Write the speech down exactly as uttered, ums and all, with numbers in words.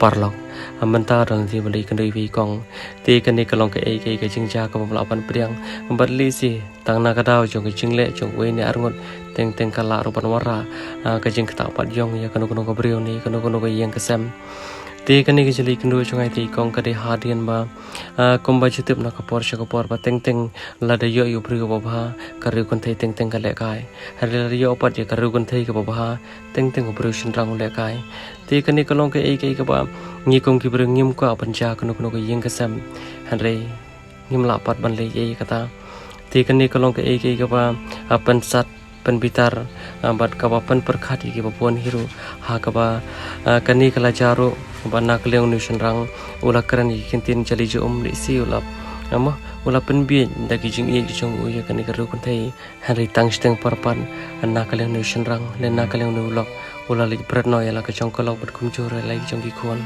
paralok. Mynta don te ba la ïakynduh ïa i kong. Te kane ka long kaei kaei ka jingjia kaba ym lah ban pdiang. Bad lehse tang na ka daw jong ka jingleh jong uwei ne arngut, teng teng ka lah ruh ban wanrah ka jingktah pat jong ïa kano kano ka briew ne kano kano ka ïing ka sem. Te kane ka jingïakynduh jong nga ïa i kong ka dei hadien ba kumba ju tip na ka por sha ka por ba teng teng lada ïoh ïa u briew uba bha, ka riew kynthei teng teng ka lehkai. Hynrei lada ïoh pat ïa ka riew kynthei kaba bha, teng teng u briew shynrang u lehkai. Te kane ka long kaei kaei kaba ngi kum ki briew ngim kwah ban jia kano kano ka ïing ka sem. Hynrei ngim lah pat ban leh ei ei kata. Te kane ka long kaei kaei kaba pynsat pynbitar bad kaba pynpyrkhat ïa kiba bun hi ruh, ha kaba kane ka la jia ruh ba na ka liang une u shynrang u la kren ïa ki ktien jali jia um, lehse u la, mo, u la pynbieit da ki jingïeit ki jong u ïa kane ka riew kynthei. Hynrei tang shiteng por pat, na ka liang une u shynrang ne na ka liang une u lok, u la leit bret noh ïa la ka jong ka lok bad kumjuh ruh ïa la ki jong ki khun.